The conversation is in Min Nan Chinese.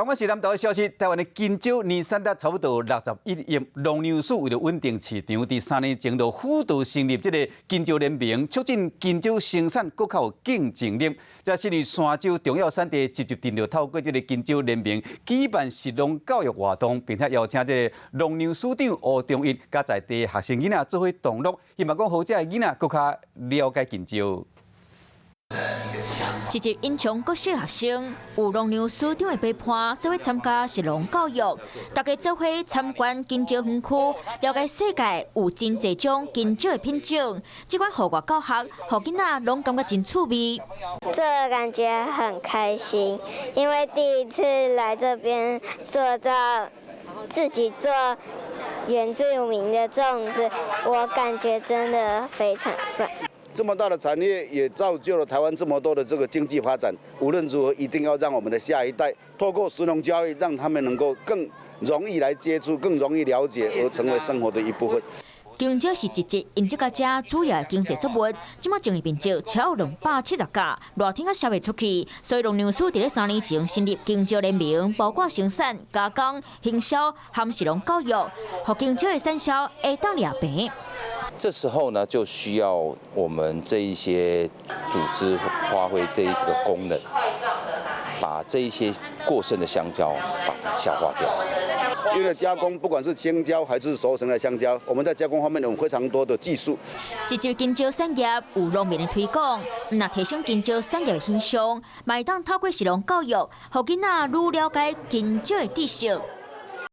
剛剛是南投的消息，台灣的香蕉年產值差不多61億。農糧署為了穩定市場，佇3年前就輔導成立這个香蕉聯盟，促進香蕉生產閣較有競爭力。這是佇山州重要產地集集鎮就透過這个香蕉聯盟舉辦食農教育活動，並且邀請這个農糧署長吳中一佮在地學生囡仔做伙同樂，希望講予遮的囡仔閣較了解香蕉。集集引翔國小學生有農糧署長的陪伴，做伙參加食農教育，大家做伙參觀香蕉園區，了解世界有真濟種香蕉的品種。這款戶外教學，予囡仔攏感覺真趣味。這感覺很開心，因為第一次來這邊做到自己做原住民的粽子，我感覺真的非常棒。這麼大的產業也造就了台灣這麼多的這個經濟發展。無論如何，一定要讓我們的下一代透過食農教育，讓他們能夠更容易來接觸、更容易了解，而成為生活的一部分。香蕉是集集𪜶這个遮主要的經濟作物，這馬種的面積超270甲，熱天仔銷袂出去，所以農糧署佇咧3年前成立香蕉聯盟，包括生產、加工、行銷含食農教育，予香蕉的產銷會當掠平。這時候呢，就需要我們這一些組織發揮這一個功能，把這一些過剩的香蕉把它消化掉。因為加工，不管是青椒還是熟成的香蕉，我們在加工方面有非常多的技術。這就香蕉產業有農民的推廣，毋但提升香蕉產業的形象，嘛會當透過食農教育，予囡仔愈了解香蕉的知識。